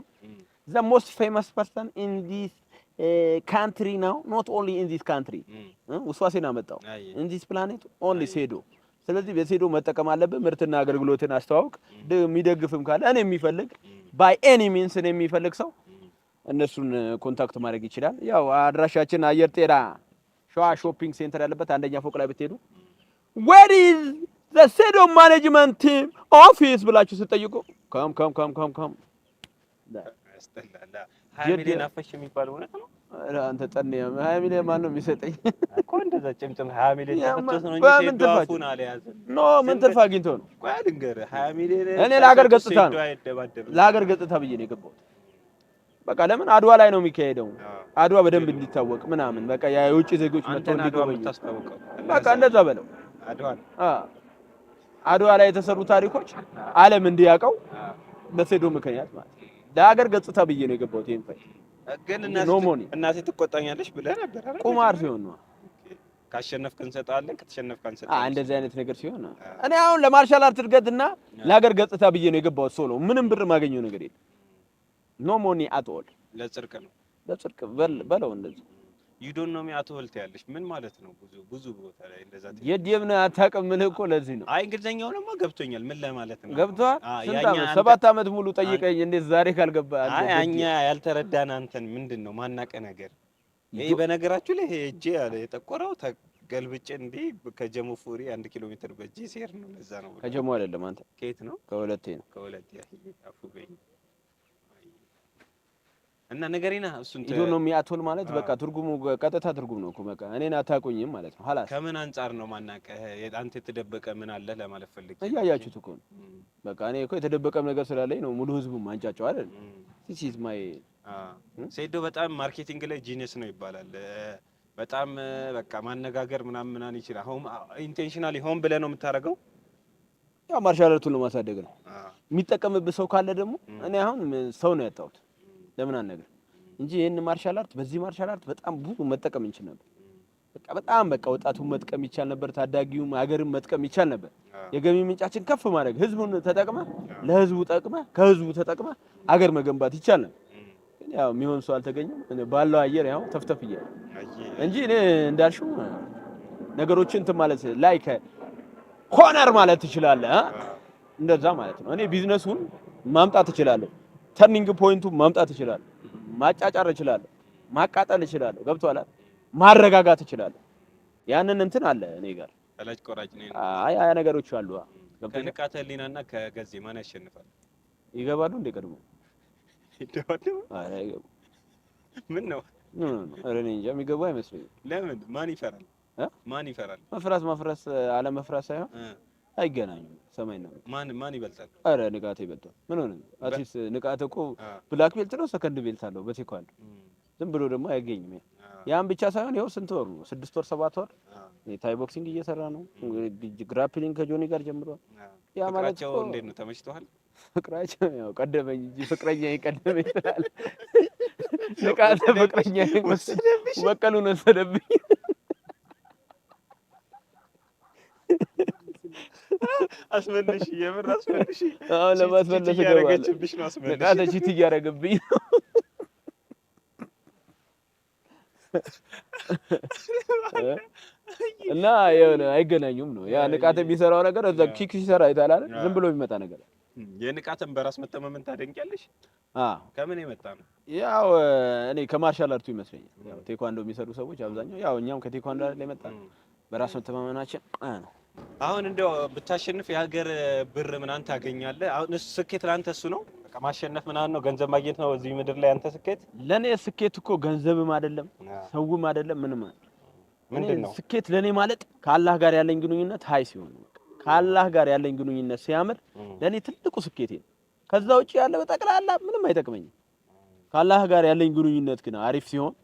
the most famous person in this country now, not only in this country፣ ውስዋሴን አመጣው፣ in this planet only ሴዶ። ስለዚህ በሴዶ መጠቀም አለብህ። ምርትና አገልግሎትን አስተዋውቅ። የሚደግፍም ካለ እኔ የሚፈልግ by any means እኔ የሚፈልግ ሰው እነሱን contact ማድረግ ይችላል። ያው አድራሻችን አየር ጤና ሸዋ shopping center ያለበት አንደኛ ፎቅ ላይ ብትሄዱ "Where is the ሴዶ management team office?" ብላችሁ ስትጠይቁ come come come come come።
ያስጠላል። 20 ሚሊዮን አፈሽ የሚባለው እውነት ነው?
ኧረ አንተ ጠኔ፣ 20 ሚሊዮን ማን ነው የሚሰጠኝ?
እኮ እንደዛ ጭምጭም 20 ሚሊዮን ተፈቶት ነው እንጂ
በምን
ሴዶ
ትርፍ
አፉን አልያዘም።
No፣ ምን ትርፍ አግኝቶ ነው?
ቆይ ልንገርህ፣ 20 ሚሊዮን
እኔ ለሀገር ገጽታ
ሴዶ
ነው።
አይደባደብም።
ለሀገር ገጽታ ብዬ ነው የገባሁት። በቃ ለምን አድዋ ላይ ነው የሚካሄደው። አድዋ በደንብ እንዲታወቅ ምናምን በቃ የውጭ ዜጎች መጥተው
አንተን አድዋ
እንዲጎበኙ።
የምታስተዋውቀው
በቃ እንደዛ በለው።
አድዋ ነው።
አድዋ ላይ የተሰሩ ታሪኮች ዓለም እንዲያውቀው በሴዶ ምክንያት ማለት ነው። ለሀገር ገጽታ ብዬ ነው የገባሁት ይሄን fight።
ግን
No money።
እናቴ ትቆጣኛለች ብለህ ነበር አይደል?
ቁማር ሲሆን ነው።
ካሸነፍክ እንሰጣለን፣ ከተሸነፍክ አንሰጥም።
እንደዚህ አይነት ነገር ሲሆን ነው። እኔ አሁን ለ martial art እድገትና ለሀገር ገጽታ ብዬ ነው የገባሁት። Solo ምንም ብር ማገኘው ነገር የለም። No money at all።
ለጽድቅ ነው።
ለጽድቅ በለው እንደዚህ።
You don't know me at all ትያለሽ። ምን ማለት ነው? ብዙ ብዙ ቦታ ላይ እንደዛ ትያለሽ።
የት ነህ አታውቅም የምልህ እኮ ለዚህ ነው።
አይ፣ እንግሊዘኛውንማ ገብቶኛል። ምን ለማለት ነው?
ገብቶሃል? ስንት
ያኛ
ዓመት? 7 ዓመት ሙሉ ጠይቀኝ፣ እንዴት ዛሬ ካልገባ አንተ
አይ፣
ደድ
እኛ ያልተረዳን አንተን ምንድን ነው ማናቀ ነገር ይሄ። በነገራችሁ ላይ ይሄ እጄ ያለ የጠቆረው ተገልብጬ እንዲህ ከጀሞ ፉሪ 1 ኪሎ ሜትር በእጄ ሲሄድ ነው። ለዛ ነው።
ከጀሞ አይደለም አንተ።
ከየት ነው?
ከሁለቴ ነው።
ከሁለቴ። አፉ በይኝ እና ነገሬና እሱን
You don't know me at all ማለት በቃ ትርጉሙ ቀጥታ ትርጉም ነው እኮ፣ በቃ እኔን አታውቁኝም ማለት ነው። ሀላስ።
ከምን አንጻር ነው ማናቀ? አንተ የተደበቀ ምን አለ ለማለት ፈልጌ ነው።
እያያችሁት እኮ ነው። በቃ እኔ እኮ የተደበቀም ነገር ስላለኝ ነው ሙሉ ህዝቡ ማንጫጫው አይደል? This is my
ሴዶ በጣም marketing ላይ genius ነው ይባላል። በጣም በቃ ማነጋገር ምናምን ምናምን ይችላል። አሁን intentionally ሆን ብለህ ነው የምታደርገው?
ያው martial art ኡን ለማሳደግ ነው። የሚጠቀምብህ ሰው ካለ ደግሞ እኔ አሁን ሰው ነው ያጣሁት። ለምን አልነግርህ እንጂ ይህን martial art፣ በዚህ martial art በጣም ብዙ መጠቀም እንችል ነበር። በቃ በጣም በቃ ወጣቱን መጥቀም ይቻል ነበር። ታዳጊውም ሀገርን መጥቀም ይቻል ነበር። የገቢ ምንጫችን ከፍ ማድረግ፣ ህዝቡን ተጠቅመህ ለህዝቡ ጠቅመህ ከህዝቡ ተጠቅመህ አገር መገንባት ይቻል ነበር። ግን ያው የሚሆን ሰው አልተገኘም። እኔ ባለው አየር ያው ተፍተፍ እያለ እንጂ እኔ እንዳልሽው ነገሮችን እንትን ማለት like corner ማለት ትችላለህ እ? እንደዛ ማለት ነው። እኔ ቢዝነሱን ማምጣት እችላለሁ። Turning point ኡን ማምጣት እችላለሁ። ማጫጫር እችላለሁ። ማቃጠል እችላለሁ። ገብቶሃል አይደል? ማረጋጋት እችላለሁ። ያንን እንትን አለ እኔ ጋር።
ፈላጭ ቆራጭ ነኝ።
አይ አይ፣ ነገሮች አሉ። ገብቶሃል?
ከንቃተ ህሊናና ከገዜ ማን ያሸንፋል?
ይገባሉ እንደ ቀድሞ?
ይደባደቡ?
አይ፣ አይገቡም።
ምን ነው?
No, no, no። ኧረ እኔ እንጃ፣ የሚገቡ አይመስለኝም።
ለምን? ማን ይፈራል?
እ?
ማን ይፈራል?
መፍራት መፍራት አለመፍራት ሳይሆን አይገናኙም። ሰማይና ምድር።
ማን ማን ይበልጣል?
ኧረ ንቃተ ይበልጣል። ምን ሆነ? At least ንቃተ እኮ black belt ነው፣ second belt አለው በቴኳንዶ። ዝም ብሎ ደግሞ አይገኝም። ያን ብቻ ሳይሆን ይኸው ስንት ወር ነው? 6 ወር፣ 7 ወር Thai boxing እየሰራ ነው። Grappling ከጆኒ ጋር ጀምሯል። ያ ማለት
ፍቅራቸው
እኮ
እንዴት ነው? ተመችቶሃል?
ፍቅራቸው ያው ቀደመኝ እንጂ ፍቅረኛ ቀደመኝ ስላለ ንቃተ ፍቅረኛ በቀሉን ወሰደብኝ።
አስመልሽ፣ የምር አስመልሽ።
አሁን ለማስመለስ
cheat
እገባለሁ።
እያደረገችብሽ ነው። አስመልሽ።
ንቃተ cheat እያደረገብኝ ነው። እና የሆነ አይገናኙም ነው። ያ ንቃት የሚሰራው ነገር እዛ kick ሲሰራ አይተሃል አይደል? ዝም ብሎ የሚመጣ ነገር
የንቃትን በራስ መተማመን ታደንቂያለሽ?
አዎ።
ከምን የመጣ ነው?
ያው እኔ ከ martial art ኡ ይመስለኛል። ያው ቴኳንዶ የሚሰሩ ሰዎች አብዛኛው፣ ያው እኛም ከቴኳንዶ አይደል የመጣ ነው። በራስ መተማመናችን ነው።
አሁን እንደው ብታሸንፍ የሀገር ብር ምናምን ታገኛለህ። አሁን እሱ ስኬት ለአንተ እሱ ነው? በቃ ማሸነፍ ምናምን ነው፣ ገንዘብ ማግኘት ነው እዚህ ምድር ላይ አንተ ስኬት?
ለእኔ ስኬት እኮ ገንዘብም አይደለም፣ ሰውም አይደለም፣ ምንም አይደለም።
ምንድን ነው?
ስኬት ለእኔ ማለት ከአላህ ጋር ያለኝ ግንኙነት high ሲሆን ነው። በቃ ከአላህ ጋር ያለኝ ግንኙነት ሲያምር ለእኔ ትልቁ ስኬቴ ነው። ከዛ ውጭ ያለ በጠቅላላ ምንም አይጠቅመኝም። ከአላህ ጋር ያለኝ ግንኙነት ግን አሪፍ ሲሆን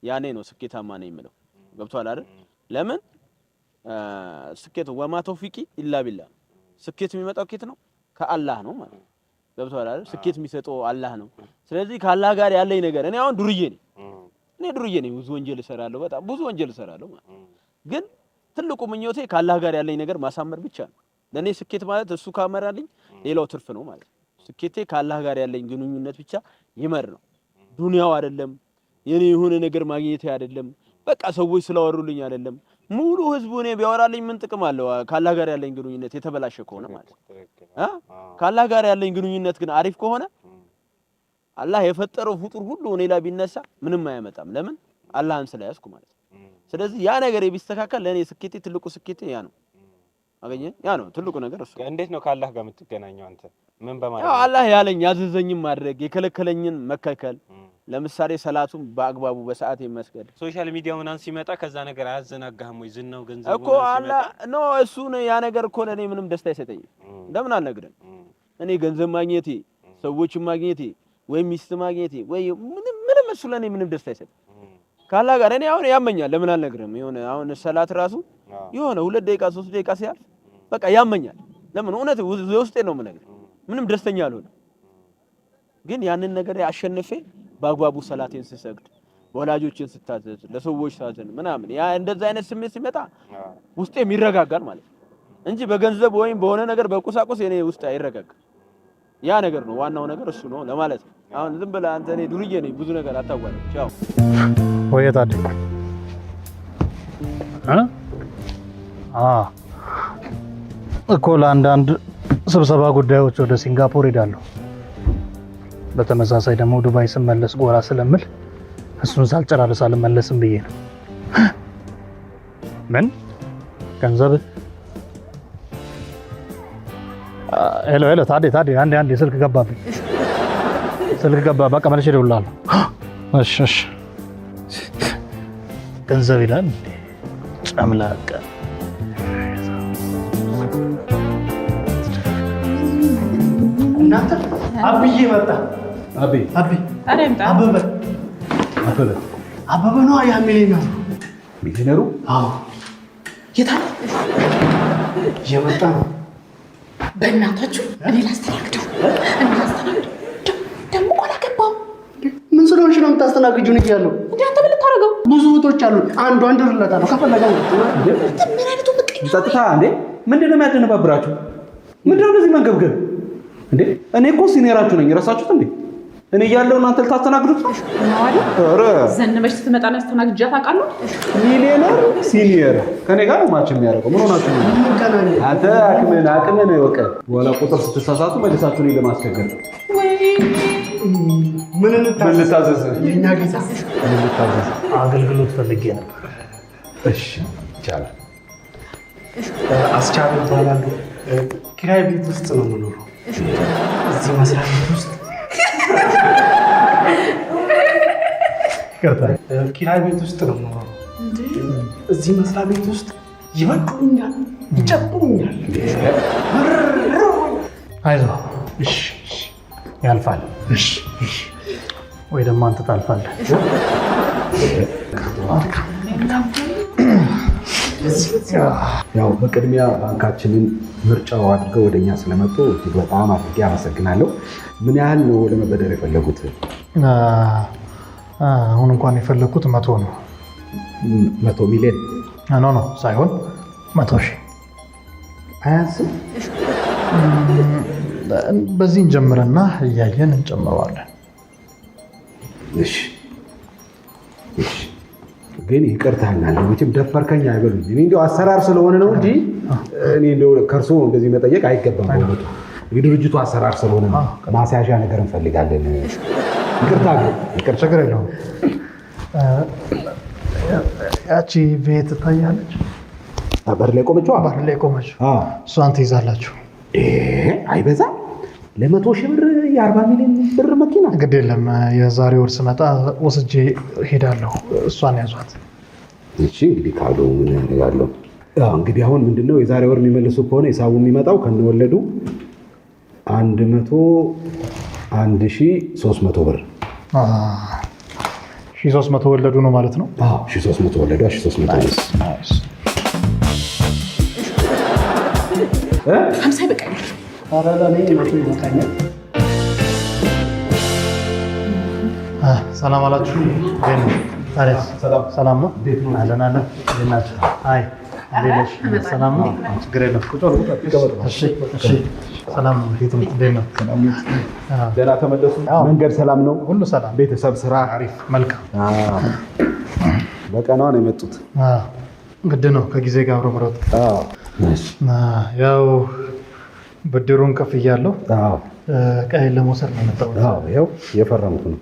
ያኔ ነው ስኬታማ ነኝ የምለው። ገብቶሃል አይደል? ለምን ስኬት وما توفيقي إلا بالله። ስኬት የሚመጣው ኬት ነው? ከአላህ ነው ማለት ነው። ገብቶሃል አይደል? ስኬት የሚሰጠው አላህ ነው። ስለዚህ ከአላህ ጋር ያለኝ ነገር፣ እኔ አሁን ዱርዬ ነኝ። እኔ ዱርዬ ነኝ። ብዙ ወንጀል እሰራለሁ፣ በጣም ብዙ ወንጀል እሰራለሁ ማለት ነው። ግን ትልቁ ምኞቴ ከአላህ ጋር ያለኝ ነገር ማሳመር ብቻ ነው። ለእኔ ስኬት ማለት እሱ ካመራልኝ ሌላው ትርፍ ነው ማለት ነው። ስኬቴ ከአላህ ጋር ያለኝ ግንኙነት ብቻ ይመር ነው። ዱንያው አይደለም፣ የኔ የሆነ ነገር ማግኘቴ አይደለም፣ በቃ ሰዎች ስላወሩልኝ አይደለም። ሙሉ ህዝቡ እኔ ቢያወራልኝ ምን ጥቅም አለው? ከአላህ ጋር ያለኝ ግንኙነት የተበላሸ ከሆነ ማለት ነው። እ ከአላህ ጋር ያለኝ ግንኙነት ግን አሪፍ ከሆነ አላህ የፈጠረው ፍጡር ሁሉ እኔ ላይ ቢነሳ ምንም አያመጣም። ለምን? አላህን ስለያዝኩ ማለት ነው። ስለዚህ ያ ነገር ቢስተካከል ለእኔ ስኬቴ፣ ትልቁ ስኬቴ ያ ነው። አገኘህ? ያ ነው ትልቁ ነገር እሱ።
እንዴት ነው ከአላህ ጋር የምትገናኘው አንተ? ምን በማድረግ
ያው
ነው?
አላህ ያለኝ ያዘዘኝን ማድረግ፣ የከለከለኝን መከልከል። ለምሳሌ ሰላቱን በአግባቡ በሰዓት መስገድ።
Social media ው ምናምን ሲመጣ ከዛ ነገር አያዘናጋህም ወይ? ዝናው ገንዘቡ
እኮ
ምናምን
አላህ
ሲመጣ?
No፣ እሱ ነው ያ ነገር እኮ ለእኔ ምንም ደስታ አይሰጠኝም። ለምን አልነግርህም? እኔ ገንዘብ ማግኘቴ፣ ሰዎችን ማግኘቴ ወይም ሚስት ማግኘቴ ወይ ምንም ምንም እሱ ለእኔ ምንም ደስታ አይሰጥም። ከአላህ ጋር እኔ አሁን ያመኛል። ለምን አልነግርህም? የሆነ አሁን ሰላት ራሱ የሆነ 2 ደቂቃ 3 ደቂቃ ሲያልፍ በቃ ያመኛል። ለምን፣ እውነት የውስጤ ነው የምነግርህ። ምንም ደስተኛ አልሆንም። ግን ያንን ነገር አሸንፌ በአግባቡ ሰላቴን ስሰግድ፣ ወላጆችን ስታዘዝ፣ ለሰዎች ሳዝን ምናምን ያ እንደዛ አይነት ስሜት ሲመጣ ውስጤም ይረጋጋል ማለት ነው እንጂ በገንዘብ ወይም በሆነ ነገር በቁሳቁስ የኔ ውስጥ አይረጋጋም። ያ ነገር ነው ዋናው ነገር እሱ ነው ለማለት ነው። አሁን ዝም ብለህ አንተ እኔ ዱርዬ ነኝ፣ ብዙ ነገር አታዋራኝ። ቻው።
ወይ ታዴ። እ? አ እኮ ለአንዳንድ ስብሰባ ጉዳዮች ወደ ሲንጋፖር ሄዳለሁ። በተመሳሳይ ደግሞ ዱባይ ስመለስ ጎራ ስለምል እሱን ሳልጨራርስ አልመለስም ብዬ ነው። ምን ገንዘብ? Hello hello፣ ታዴ ታዴ፣ አንዴ አንዴ፣ ስልክ ገባብኝ፣ ስልክ ገባ። በቃ መልሼ እደውልልሃለሁ። እሺ እሺ። ገንዘብ ይላል እንዴ? ጨምላቃ።
እናንተ አብዬ መጣ።
አቤ።
አቤ፣ አበበ።
አበበ።
አበበ ነዋ፣ ያ ሚሊዮነሩ።
ሚሊዮነሩ?
አዎ።
የት አለ?
እየመጣ ነው።
በእናታችሁ እኔ ላስተናግደው፣ እኔ ላስተናግደው። ደግሞ እኮ አላገባም።
ምን ስለሆንሽ ነው የምታስተናግጁን እያለሁ?
እንደ አንተ ምን ልታደርገው?
ብዙ እህቶች አሉ። አንዷን ድርለታለሁ ከፈለገ።
ምን አይነቱ ምቀኛ!
ጸጥታ እንዴ! ምንድን ነው የሚያደነባብራችሁ? ምንድን ነው እንደዚህ መንገብገብ? እንዴ እኔ እኮ senior ኣችሁ ነኝ። ረሳችሁት እንዴ? እኔ እያለሁ እናንተ ልታስተናግዱት ነው?
ነው አይደል?
ኧረ።
ዘነበች ስትመጣ ነው ያስተናግጃት አውቃለሁ።
ሚሊዮነር senior ከኔ ጋር ነው match የሚያደርገው። ምን ሆናችሁ ነው? አንተ አቅምን አቅምን ወቀ በኋላ ቁጥር ስትሳሳቱ መልሳችሁ እኔን ለማስቸገር።
ምን
ምን ልታዘዝ?
የእኛ ጌታ።
ምን ልታዘዝ?
አገልግሎት ፈልጌ ነበር።
እሺ ይቻላል።
አስቻሉ እባላለሁ። ኪራይ ቤት ውስጥ ነው የምኖረው። እዚህ መስሪያ ቤት ውስጥ
ይቅርታ።
ኪራይ ቤት ውስጥ ነው የምኖረው። እዚህ መስሪያ ቤት ውስጥ ይበድሉኛል፣ ይጨቁኛል።
አይዞህ፣ ያልፋል። ወይ ደግሞ አንተ ታልፋለህ።
ያው በቅድሚያ ባንካችንን ምርጫው አድርገው ወደኛ ስለመጡ እጅግ በጣም አድርጌ አመሰግናለሁ። ምን ያህል ነው ለመበደር የፈለጉት?
አሁን እንኳን የፈለግኩት 100 ነው።
100 ሚሊዮን?
No no፣ ሳይሆን 100,000።
አያንስም?
በዚህ እንጀምርና እያየን እንጨምረዋለን።
እሺ እሺ። ግን ይቅርታ እናለው መቼም ደፈርከኝ አይበሉኝ። እኔ እንዲያው አሰራር ስለሆነ ነው እንጂ እኔ እንደው ከእርስዎ እንደዚህ መጠየቅ አይገባም። በእውነቱ የድርጅቱ አሰራር ስለሆነ ነው። ማስያዣ ነገር እንፈልጋለን። ይቅርታ ግን ይቅርታ።
ችግር የለውም። ያቺ ቤት ትታያለች።
በር ላይ ቆመችዋ?
በር ላይ ቆመችው። እሷን ትይዛላችሁ።
አይበዛም? ለ100,000 ብር የ40 ሚሊዮን ብር መኪና?
ግድ የለም፣ የዛሬ ወር ስመጣ ወስጄ ሄዳለሁ። እሷን ያዟት።
እሺ እንግዲህ ካሉ ምን ያደርጋለሁ። አዎ፣ እንግዲህ አሁን ምንድነው የዛሬ ወር የሚመልሱ ከሆነ ሂሳቡ የሚመጣው ከነወለዱ 101,300 ብር።
1300 ወለዱ ነው ማለት ነው።
አዎ፣ 1300 ወለዱ፣ 1300 ነው።
50 ይበቃኛል።
ኧረ ለእኔ 100 ይበቃኛል።
ሰላም አላችሁ? እንዴት ነው? ታዲያስ ሰላም ነው? አለን አለን። እንዴት ናችሁ? አይ እንዴት ነሽ? ሰላም ነው? ችግር የለም። ቁጭ በሉ፣ ቁጭ በሉ። እሺ እሺ። ሰላም ነው። እንዴት ነው? እንዴት ነው?
ደህና ተመለሱ። መንገድ ሰላም ነው?
ሁሉ ሰላም።
ቤተሰብ፣ ስራ?
አሪፍ፣ መልካም።
በቀኗ ነው የመጡት።
ግድ ነው ከጊዜ ጋር አብሮ መሮጥ። ያው ብድሩን ከፍያለሁ። ዕቃዬን ለመውሰድ ነው የመጣሁት።
ይኸው የፈረምኩ ነው።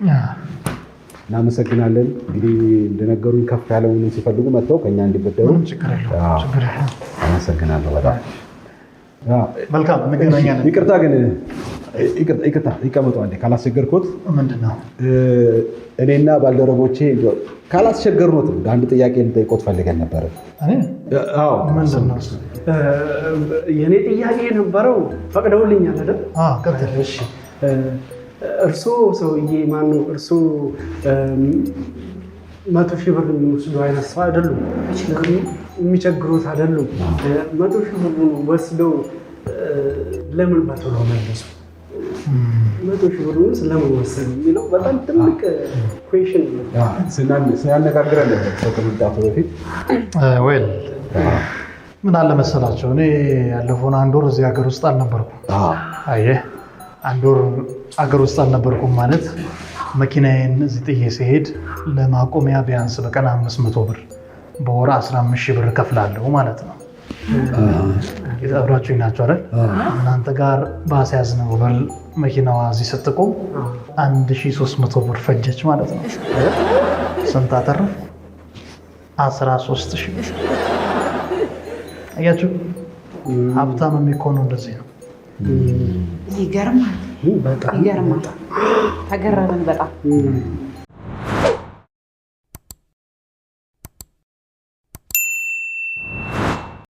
እናመሰግናለን። እንግዲህ እንደነገሩኝ ከፍ ያለውን ሲፈልጉ መጥተው ከኛ እንዲበደሩ።
ችግር የለውም። ችግር የለውም።
አመሰግናለሁ በጣም።
መልካም፣ እንገናኛለን።
ይቅርታ ግን ይቅርታ፣ ይቀመጡ አንዴ ካላስቸገርኩት።
ምንድን ነው?
እኔና ባልደረቦቼ ካላስቸገርኖት አንድ ጥያቄ ልጠይቆት ፈልገን ነበረ።
እኔ?
አዎ።
ምንድን ነው እሱ?
የእኔ ጥያቄ የነበረው ፈቅደውልኛል አይደል?
ቀጥል።
እሺ። እርስዎ ሰውዬ ማነው? እርስዎ 100,000 ብር የሚወስዱ አይነት ሰው አይደሉም። የሚቸግሩት አይደሉም። 100,000 ብሩን ወስደው ለምን በቶሎ መለሱ? 100,000 ብሩንስ ለምን ወሰዱ የሚለው በጣም ትልቅ question ነው።
ስናነጋግረን ነበር ሰው ከመምጣቱ በፊት።
Well፣ ምን አለ መሰላቸው፣ እኔ ያለፈውን አንድ ወር እዚህ ሀገር ውስጥ አልነበርኩም። አየህ፣ አንድ ወር አገር ውስጥ አልነበርኩም ማለት መኪናዬን እዚህ ጥዬ ሲሄድ ለማቆሚያ ቢያንስ በቀን 500 ብር በወር 15 ሺህ ብር እከፍላለሁ ማለት ነው። አብራችሁኝ ናችሁ አይደል? እናንተ ጋር ባስያዝነው ብር መኪናዋ እዚህ ስትቆም 1300 ብር ፈጀች ማለት ነው። ስንት አተረፍኩ? 13 ሺህ ብር። አያችሁ፣ ሀብታም የሚኮነው እንደዚህ ነው።
ይገርማል፣ ይገርማል። ተገረምን በጣም።